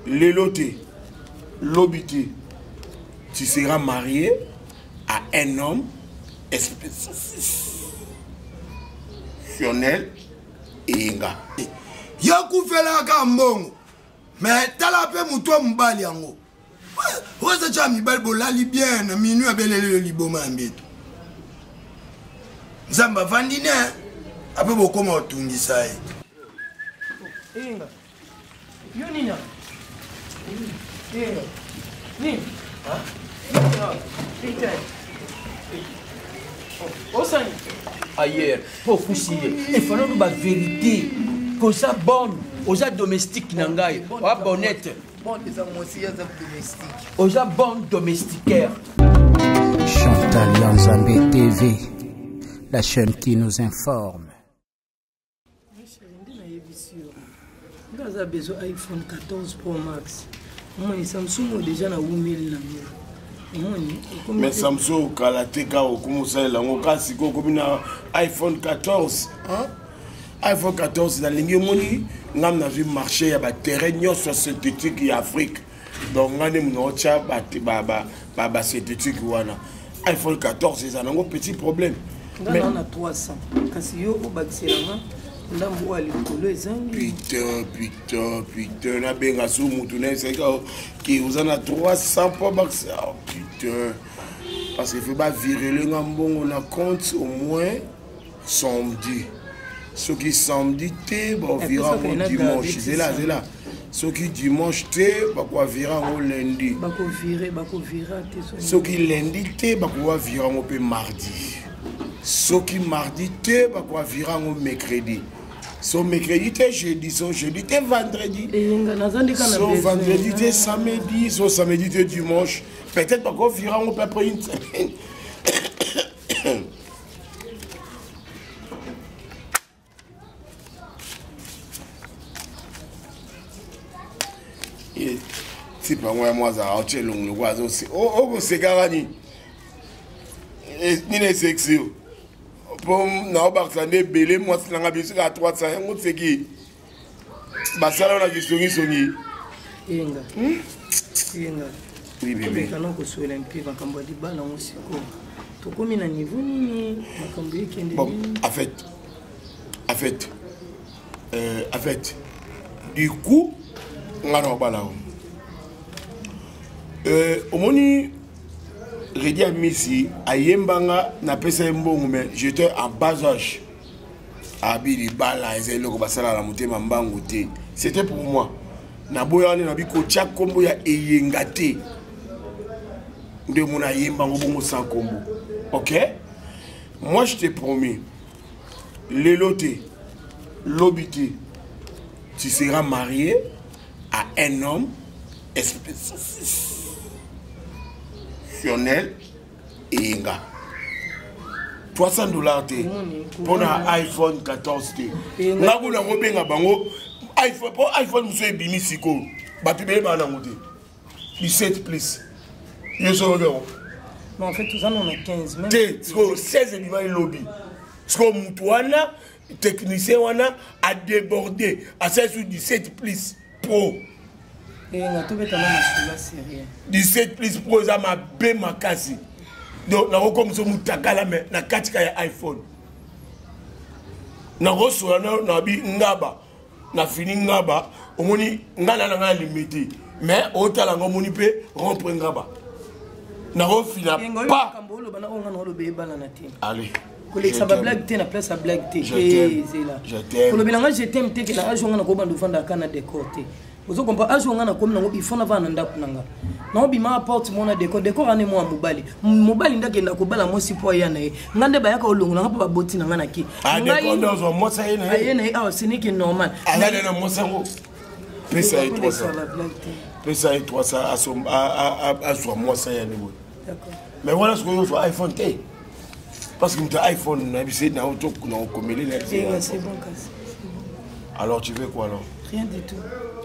Lelo te, lobi te, tu seras marié à un homme exceptionnel eyenga. Yo kufelaka mbongo mais tala mpe moto ya mobali yango oza tya mibali bolali bien na minuit abeleli yo liboma ya mbeto nzambe avandi ne ape bokoma kotungisa ye. Eyenga yo nini Eyenga nini osani ailleurs mpo ofusi ye efale oloba verité koza bonne oza domestique na ngai oa bonnette oza bonne domesticaire. Chantal Yanzambe TV, la chaîne qui nous informe. Nde nayebisi yo nga aza besoin iPhone 14 Pro Max. Omoni Samsung oyo deja nawumeli nango, omoni. Mais Samsung okala te kaka okomi osalela yango kaka sikoyo okomi na iPhone 14, hein? iPhone 14 nalingi. Omoni, ngam nazwi marché ya baterrain nyonso synthétique ya Afrique, donc ngai nde moto naotya basynthétique wana. iPhone 14 eza nango petit problème. Nga na na 300, kasi yo obakiselanga ndambo oyo ya likolo ezangi. Putain, putain, putain, nabenga so mutu nayebisaki ke oza na 300 mpo bakisa. Oh, putain, parce que fe bavirele nga mbongo na compte au moins samedi. Soki samedi te, baovira yango dimanche. Zela, zela, soki dimanche te, bakoavira yango lundi. Bakovire, bakovira te. Soki lundi te, bakoavira yango mpe mardi. Soki mardi te, bakoavira yango mercredi. So mercredi te, jeudi. So jeudi te, vendredi. So vendredi te, samedi. So samedi te, dimanche peut-être. Bakovira yango mpe après une semaine. Tipe yango ya mwa azalaka otya elongo lokola okosekaka nini nini esekisi yo mpo naobakisa nde ebele. Mwasi nanga biso kaka 300 yango tseki basala na kisongisongi. Yenga, yenga. Oui, bébé. Kana koswela mpe makambo ya libala yango sikoyo tokomi na niveau nini? Makambo ekende. Bon, en fait, du coup nga na obala o omoni Redi Amisi ayembanga, napesa ye mbongo, mais j'étais en bas âge. Abi libala eza eloko basala na motema mbangu te. C'était pour moi, naboya wana nabi kotya nkombo ya Eyenga te. Nde omona ayembango bongo sans nkombo. Ok, moi je t'ai promis, lelo te, lobi te, tu seras marié à un homme exceptionnel. Eyenga, 300 $ te mpo na iPhone 14 te. Nga kuna kobenga bango iPhone mpo iPhone mosusu ebimi sikoyo, bato ebele baa nango te, 17 plus. Yo soki yango. Mais en fait toza na 15 même. Te, sikoyo 16 ebima elobi. Sikoyo motu wana, technicien wana adébordé, asali su 17 plus Pro. Eyenga, tobetana masolo sérieux. 17 plus Pro eza mabe makasi, donc nakokomisa motakala me na kati ka ya iPhone nakosola na bi ngaba na fini ngaba. Omoni ngai na ngai limité, mais otala ngo omoni mpe rompre ngaba nakofina. Pa oloba na oyo nga na oloba ebalana te. Allez. Kolekisa bablague te na place ya blague te. Ezela kolobela nga je t'aime te ke na age nga nakobanda ofandaka na décor te. Ozo comprendre? Age nga nakomi nango, il faut navanda na ndako na nga, naobima porte mona décor. Décor ane mwa mobali, mobali nde akenda kobala mwasi mpo aya na ye. Nga nde bayaka olongola nga mpo baboti na nga na ke aye na ye awa. Ce n'est que normal. Azali na mwasi yango, pesa ye 300, pesa ye 300, azwa mwasi ya ndenge. Mais wana sikoyo ozwa iPhone te, parce que moto ya iPhone nayebi se na okomeli na. Alors tu veux quoi alors? Rien du tout.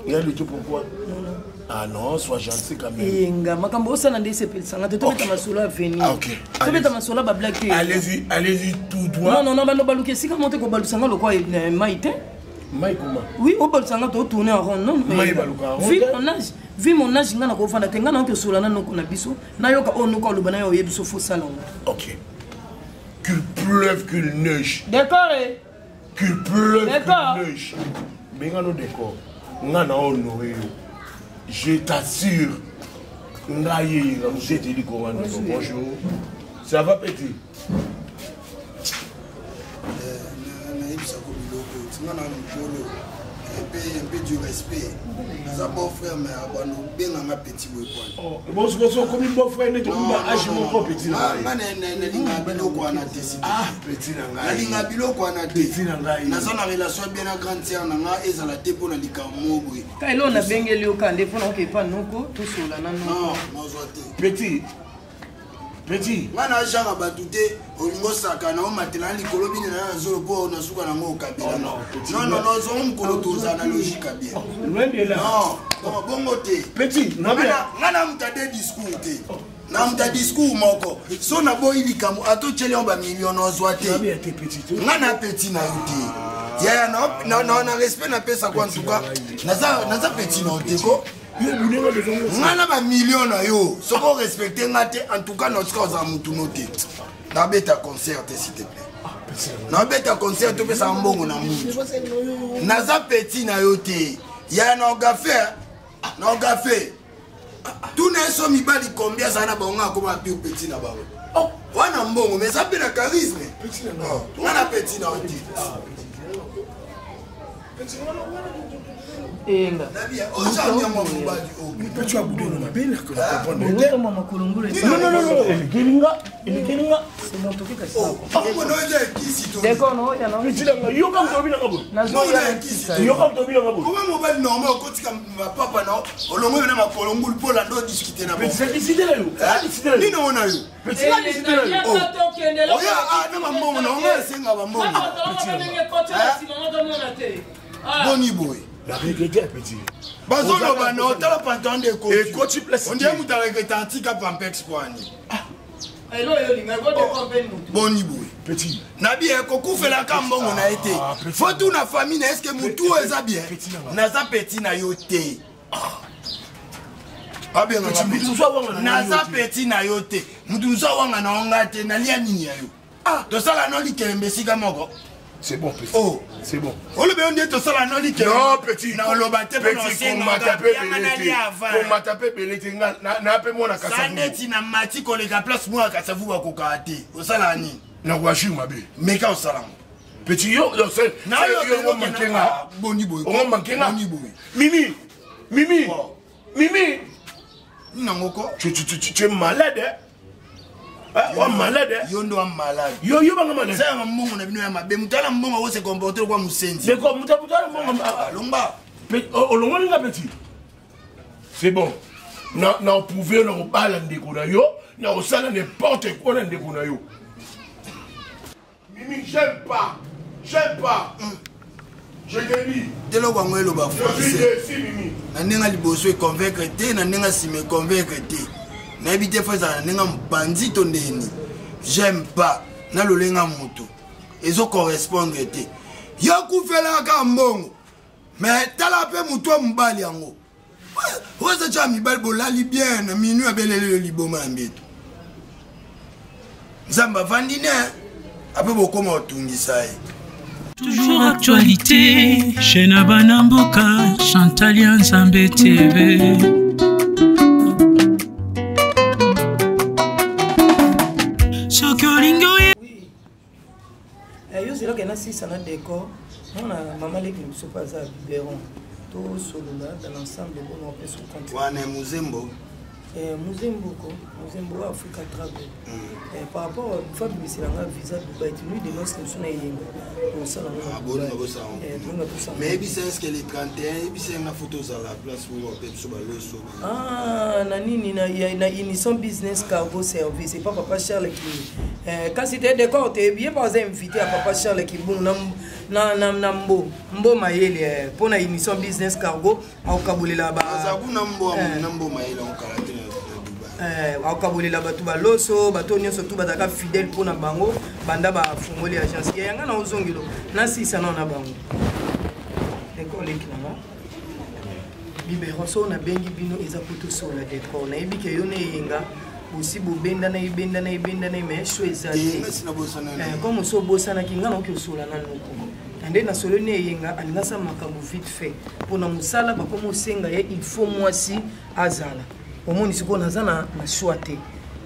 Rien du tout, pourquoi? Non, non. Ah non, sois gentil quand même. Eyenga, makambo osala nde esepelisanga te. Tobeta masolo avenir. Tobeta masolo bablague te. Allez-y, allez-y tout droit. Non, non, non, bando baluka esika mo te kobalusanga lokwa mai te. Mai comment? Oui, obalisa nga to tourner en rond. Non, Mai baluka en rond. Vu mon âge, vu mon âge nga nakofanda te nga naoki osola na noko na biso nayoka oyo noko aloba na yo oyebi so fosala yango. Ok. Qu'il pleuve, qu'il neige. D'accord. Eh? Qu'il pleuve, qu'il neige. Benga no décor. Nga na honoré yo. Je t'assure. Nga ye nga muzeteli konga bonjour. Ça va petit? Nayebisako biloko tinga na mokolo un peu du respect. Naza beau frère, mais abando obenganga petit boye kwani okomi beau frère neti okomi ba age moko petit na nga. Nalinga biloko wana te. Petit na ngai, nalinga biloko wana te. Naza na relation bien na grande sœur na nga, ezala te mpo na likambo moko boye. Ka eloko nabengeli yo ka nde mpona oke epa noko tosola na noko. Nazwa te. Petit, petit. Nga na genre bato te. Olingi osakana, omatela na likolo, bino na zolo mpo na suka nango okabela. Non, non, non, zongo mokolo tozala na logique ya bien. Non, non, bongo te. Petit. Nga na moto ade discours te, na moto ya discours moko so naboyi likambo atotyeli yango bamillion, ozwa te. Nga na petit na yo te, yaya. Na respect napesako, en tout cas naza petit na yo te ko. Nga na bamillion na yo, soki orespecte nga te, en tout cas notika ozala mutuno te. Nabeta concert te, s'il te plaît. Nabeta concert, topesaka mbongo na mutu. Naza petit na yo te, yaya. Na ogafe, na ogafe, tuna ye so mibali combien azala na bango. Akoma pire petit na bango wana mbongo, mais eza mpe na charisme. Nga na petit na yo te. Eyenga. Petit abudelo mabe na comprendre te. Makolo ngulu. Non, non, non, elekelinga, elekelinga. C'est bon, toke kasi. D'accord, no ya no. Petit nanga, yoka moto obinanga boye. Yoka moto obinanga boye. Koma mobali normal okotika bapapa na olongo na makolo ngulu mpo olanda odiskute na petit. Discute na yo, discute na yo. Nini ngo na yo? Petit na discute na yo. Oya na bambongo na onga, esenga bambongo boni boye. Na regrete petit. Bazoloba na otala pantalon nde ekoti place. Ondie moto aregrete atika pampex kwani boni boye. Petit. Nabi ekokufelaka mbongo na ye te. Fo tuna famille na eske motu oyo eza bien. Naza petit na yo te. Abengaka naza petit na yo te. Motu mosu awanga na onga te. Nalia nini ya yo? Tosala no likelembe esika moko. C'est bon, petit. Oh. C'est bon. Olobi yo nde tosala no likelembe. Non, petit. Na oloba te. Petit, komata pe ebele te. Komata pe ebele te. Nga na pe mwana Kasavu. Neti na mati koleka place mwana Kasavu bakokaka te. Osala nini? Na koagir mabe. Meka osala ngo. Petit, yo, c'est yo manque nga. Boni boye. O manque nga. Boni boye. Mimi. Mimi. Mimi. Nango ko. Tu es malade, hein? Wa malade. Yo ndo wa malade. Yo yo banga malade. Sala mbongo na bino ya mabe. Moto ala mbongo ako se comporter kwa mosenzi. Ndeko, moto ala mbongo. Alomba. Olongoli nga petit. C'est bon. Na na prouver na kobala ndeko na yo, na kosala n'importe quoi na ndeko na yo. Mimi, j'aime pas. J'aime pas. Je te dis. Eloko yango eloba français. Na ndenge liboso econvaincre te, na ndenge nsima econvaincre te. Nayebi te fo ezala na ndenge mopanzi to ndeni. J'aime pas na lolenga motu ezocorrespondre te. Yo kufelaka mbongo, mais tala mpe motu ya mobali yango oyo eza tya mibali bolali bien na minuit, abeleli yo liboma ya mbeto. Nzambe avandi ne ape bokoma kotungisa ye. Toujours actualité, chaîne bana mboka, Chantal ya Nzambe TV. Soki olingi oye. Yo zelaka na sisa na décor. Mwana mama leki na biso mpe aza biberon, tosolola dans l'ensemble bona opesa compte. Wana muzembo. Muzembo ko muzembo wa Africa Travel. Par rapport fa bimisela nga visa Dubai, ti nuit de noce na biso na eyenga tosala. Mais yebisa, est ce que le 31, yebisa nga fo tozala place moko mpe biso baloso. Na nini na Unison Business Cargo Service epa papa Charles Ki kasi te décor te ye mpo aza invité ya papa Charles Kibungu na mbo mayele mpo na Unison Business Cargo akokabolela. Kuna mbo na mbo mayele okala te na Dubai. Akokabolela bato baloso, bato nyonso tu bazalaka fidèle mpo na bango banda bafungoli agence ya yanga na ozongelo nasisa nao na bango. Noko leki na nga biberon soki nabengi bino eza po tosola decor nayebi ke yo na eyenga bosi bobendana ebendana ebendana mais so eza te eh, comme osi obosanaki nga nakoki osola na noko na nde nasololi na eyenga alingi asala makambo vite fait mpo na mosala bakoma osenga ye il faut mwasi azala omoni sikoyo naza na choix te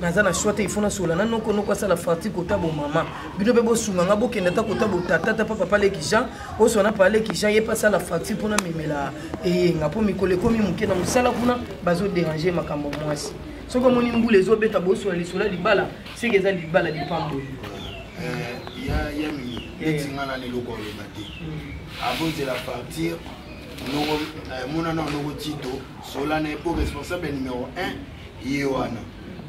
naza na choix te il faut nasola na noko noko asala farti kota bomama bino mpe bosunga nga bokende ata kota botata ta pa papa leki jean oswana pa leki jean ye mpe asala farti mpona memela eyenga mpo mikolo ekomi moke na mosala kuna bazoderange makambo mwasi soki omoni mbula ezobeta bosola lisolo ya libala seke eza libala lipamboli eh, ya mimi neti nga na leloko oloba te abozela partir eh, monana noko tito sola na ye mpo responsable numéro 1 ye wana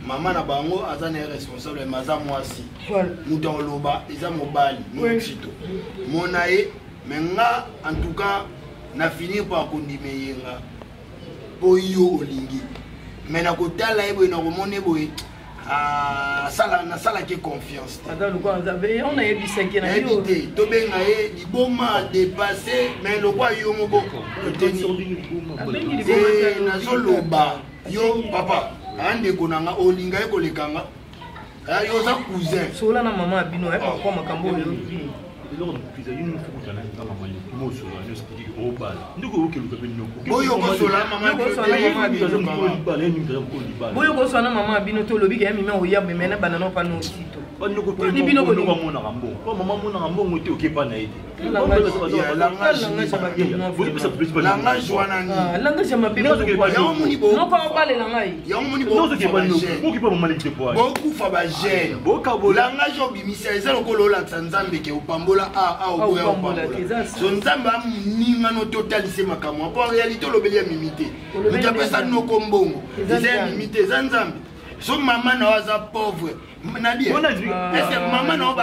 mama na bango aza na ye responsable ma aza mwasi moto akoloba eza mobali noko tito mona ye me nga en tout cas na finir par kondima eyenga mpo yo olingi me na kotala ye boye na komona ye boye ah, nasalaki confiance te te tobenga ye liboma dépassé mais lokwa yo moko oteni eh, nazoloba yo papa andeko na nga olinga ye koleka nga Ah, yo oza cousin sola na mama ya bino ayeba eh, kwa makambo oyo eloko nakokiza yo moko kutana na mama mosola nyonso tiki obala ndeko okeluka mpe noko boyo kosola mama boyo kosola na mama ya bino te olobi ke ya mimi oya meme na bana no pa nosito ni bino amonaka mbongo po mama amonaka mbongo te okepa na ye te langage wana ah, langage ya mabe noko obalela ngai bokufa bagene langage obimisa eza lokola olakisa nzambe ke opambola a a oboya opambola so nzambe amoningano totalise makambo mpo en réalité olobeli ya mimi te moto apesa noko mbongo eza ya mimi te eza nzambe so mama na yo aza pauvre nabi ese mama na yo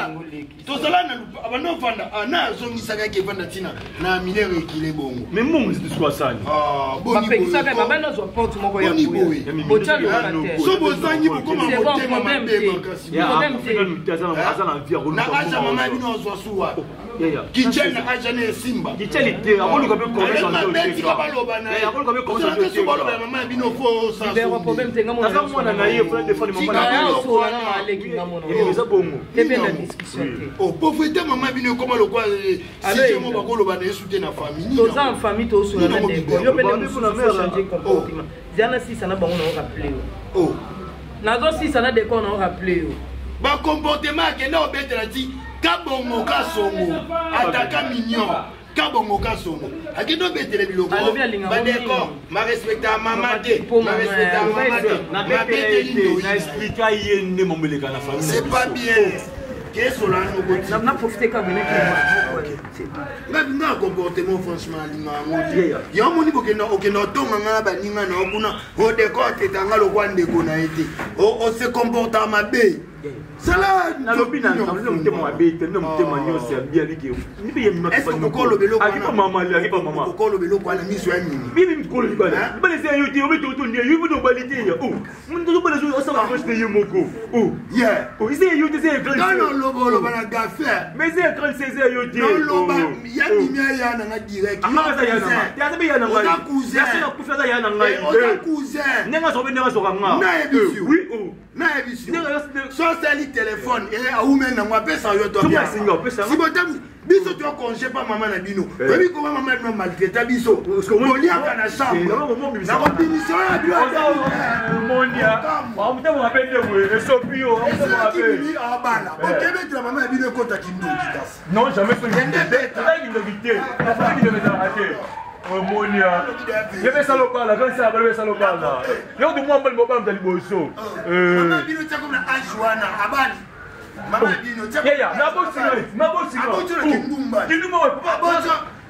tozala na abanda ofanda ah, na azongisaka yake evanda ntina na minere ekile bongo me mbongo eziti asali ah, bapekisaka babanda azwa porte moko ya boye so bozangi bokoma motema mabe makasi na aja mama bino azwa suwa kichel na aja na esimba tika baloba na ye baloba ya mama ya bino fo aza mwana na ye eza bongo ebenda discussion te oh pauvreté mama bino ekoma lokwa eh, site mo bakoloba na yesu te na famille toza en famille tosola na ndeko yo mpe nde mosusu faut changer comportement oh. zia na sisa na bango na orappele yo oh. nazosisa na decor na orappele yo bacomportement akenda kobetela ti kabongo kasongo ataka mignon kabongo kasongo akende obetele biloko badecor marespecta mama te marespecta mama te mabeteli ndoyiexplika ye nde momeleka na famille c'est pas bien kesola naprofite nga nga comportement franchement alinga yango te yo omoni bokenda okenda otonga nga na baninga na yo kuna odecor tetanga lokwa ndeko na ye te ose comporta mabe sala nalobi na motema mabe te na motema nyonso ya bien aliki okoloba eloko wana miso ya nini bibi mikolo libala libala eza yo te obe toto nde yo mpe obali te ya o moto obala osala proche na ye moko o eza ya yo te eza ya grande sœur oloba oloba na gafe mais eza ya grande sœur eza ya yo te oloba ya mimi aya na nga direct aza ya na nga aza mpe ya na ngai oza cousin nakufi aza ya na ngai oza cousin ndenge azoka mpe ndenge azoka nga nayebisi yo oui nayebisi so asali telefone eh, awumeli nango apesa yo tobiasibota biso to congé pa mama na bino eh. oyebi koma mama na bino maltraita biso koliaka na chambre nakobimisa oyo ya binoesoki abala okebetela mama ya bino ekota kindoki kasi non jamais kindoki te omoni ye mpe sala obala kani sala bala mpe sala obala yo kutu mwa mbali mobala moto ya liboso yaya nabosinga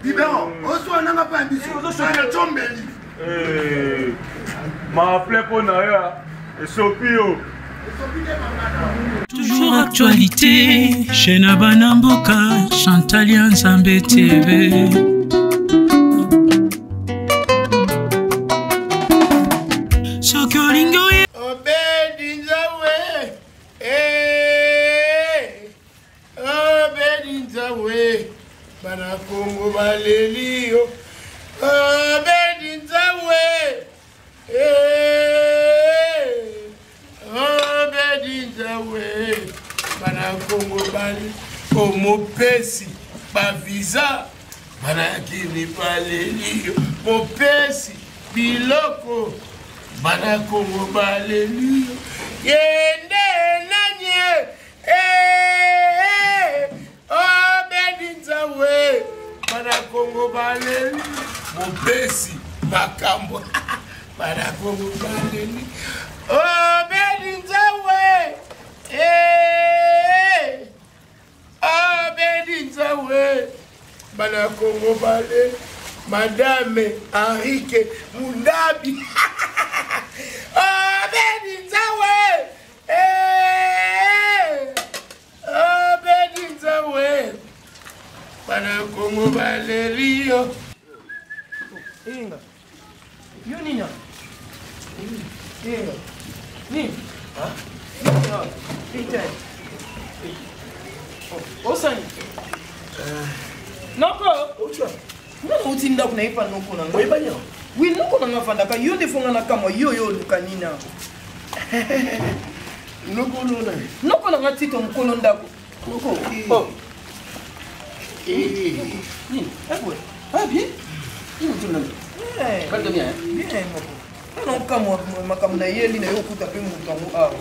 biberon oswananga mpa biso na combeli maple mpo na yo esopi yo Toujours actualité, chaîne à Banamboka, Chantal Nzambe TV. Soki olingi oye. Obedi Nzawe, eh, Obedi Nzawe, bana Kongo baleli yo. bale omopesi bavisa bana kini baleli yo mopesi biloko bana kongo baleli yo yende nanye eh, obedi oh, nzawe bana kongo baleli mopesi makambo bana kongo baleli obedi oh, nzawe eh, Abedi Nzawe, bana Congo bale, Madame Henrique Mundabi. Abedi Nzawe, eh, Abedi Nzawe, bana Congo bale Rio. Inga. Yo nini? Inga. Nini? Ha? Nini? Osani. Noko. Nga nauti ndako na ye pa noko na ngai. Oui, noko na nga afandaka yo nde fonga na kamwa yo yo oluka nini awa. Noko nona. Noko na nga tito mokolo ndako. Noko. Oh. Nini? Ebwe. Ah bien. Nini tu nani? Eh. Pas bien. Bien noko. Nga naokamwa makambo nayeli na yo okuta mpe moto yango awa.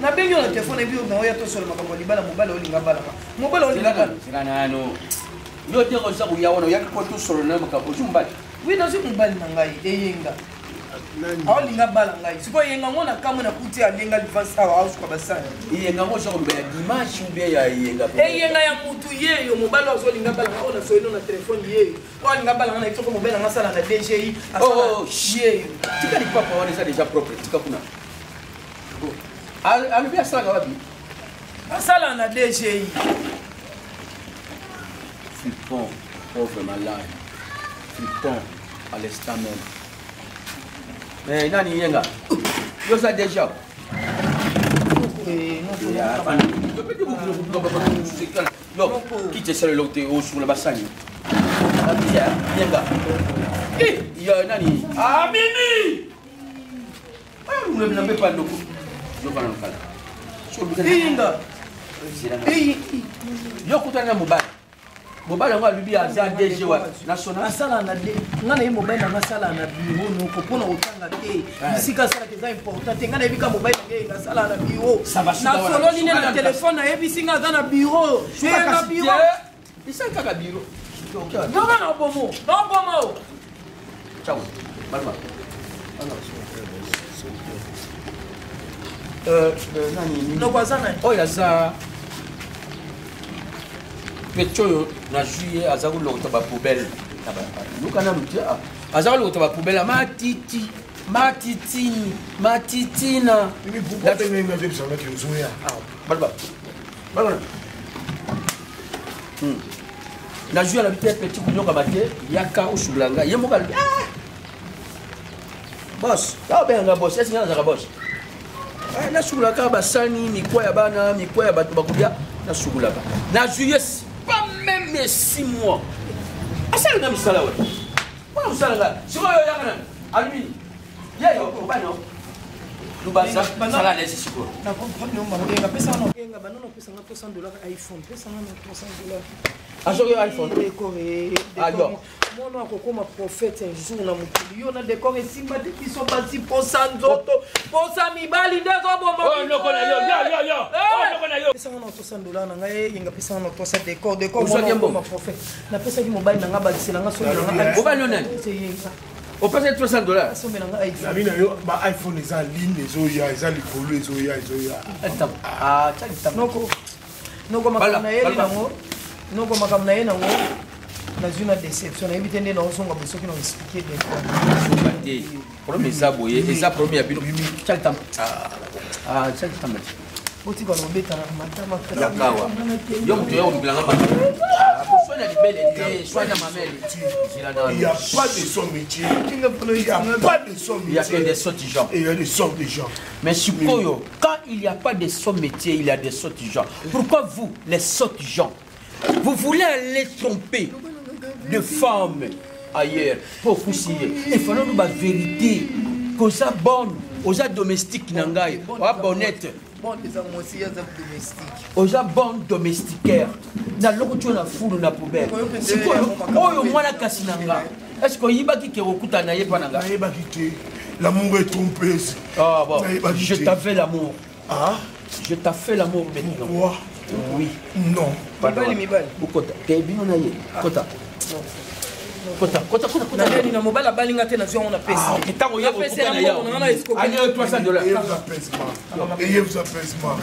Nabengi yo na telefone ebi na oya tosola makambo ya libala mobali olinga balaka. Mobali olinga bala. Zela nano. Yo te koza koya wana oyaki po tosolola na makambo ozwi mobali. Oui, nazwi mobali na ngai eyenga. Aolinga bala ngai. Sikoyo eyenga ngo na kamwe nakuti alenga livanse awa aosuka basani. Eyenga ngo oza koloba ya dimanche ou bien ya eyenga? Eyenga ya mutu yeyo mobali oyo azolinga bala ngai oyo nasoyino na telefone yeyo. Oyo alinga bala ngai na soko mobali nanga asala na DGI. Oh, yeyo. Tika lipapa wana eza déjà propre tika kuna. Alobi asalaka wapi? Asala na DGI. Fripon, pauvre malade. Fripon, à l'instant même. Mais nani yenga? Yo ça déjà. Yo, qui te sert l'autre au sur le bassin? Yenga. Eh, ya nani? Ah Mimi! Ah, vous ne pas loko. Yo kana lokala. Inga. Yo kutana na mobali. Mobali yango alobi aza DG wa national. Asala na de nga na ye mobali na nga asala na bureau noko mpona kotanga te bisika asalaka eza important te nga nayebi ka mobali na ngai asala na bureau nasololi ne na telefone nayebisi nga aza na bureau na bureau esali kaka bureau nonga na bomo na bomo ciao balma noko aza nani oyo aza peti oyo nazwi ye aza kolokota bapoubele luka nanu te aza kolokota bapoubele ya matiti matitini matitina nazwi alobi te peti konyokama te yaka osubula ngai ye moko alobi bos aobenga bos esi ngai nazalaka bos nasukulaka basani mikwa ya bana mikwa ya bato bakolia nasukulaka nazwi ye pas même 6 mois asali nga misala wana mpona mosala nga sikoyo oyaka nani alobi yeyo obani lubaza sala lesi sikoyo azoki iphone ayo mwana akokoma prophète un jour na mokili yo na décor esimba te biso basi posa nzoto posa mibali nde ezobomapesanga na 300 dollar na ngai eyenga pesanga na 300 décor décor mwana prophète napesaki mobali na ngai bakisela nga soki nani opesaki 300 dollars asombela nga iphone nabi na yo ba iphone eza ligne ezoya eza likolo ezoya ezoya noko noko makambo na ye nango noko makambo na ye nango nazwi na déception nayebi te nde naozonga boye soki na explike te te problème eza boye eza problème ya bino botika kobetana matama yakawa yo moto ya kolukelanga sonya libele te sonya mamele Il n'y a pas de son métier. Il n'y a pas de son métier. Il y a que des sottes gens. Et il y a des sortes de gens. Mais sikoyo, quand il n'y a pas de son métier, il y a des sottes gens. Pourquoi vous, les sottes gens, vous voulez aller tromper de femmes ailleurs pour kousiller? Il faut nous la vérité. Koza bonne, oza domestique na ngai, oza bonnette. Bon eza mwasi, ye aza domestique. Oza bon domesticaire, nalokoti yo na fulu na poubelle. Sikoyo oyo mwana kasi na nga, est ce que oyibaki ke okutana na ye mpa na nga? Nayebaki te, l'amour est trompeuse. Ah bon, Nayebaki je te. t'avais l'amour. Ah. Je t'ai fait l'amour maintenant. Pourquoi? Oui. Non. Mibali, mibali. Okota te, bino na ye. Kota. Kota, kota, kota, kota. Naleli na mobali abalinga te, nazwi yango na pesi. Ah, ok, ntango ye Napesi kokutana yango, ya. na nga na escroquer. Allez, 300 dollars. Ayez vous apaisement. Ayez vous apaisement.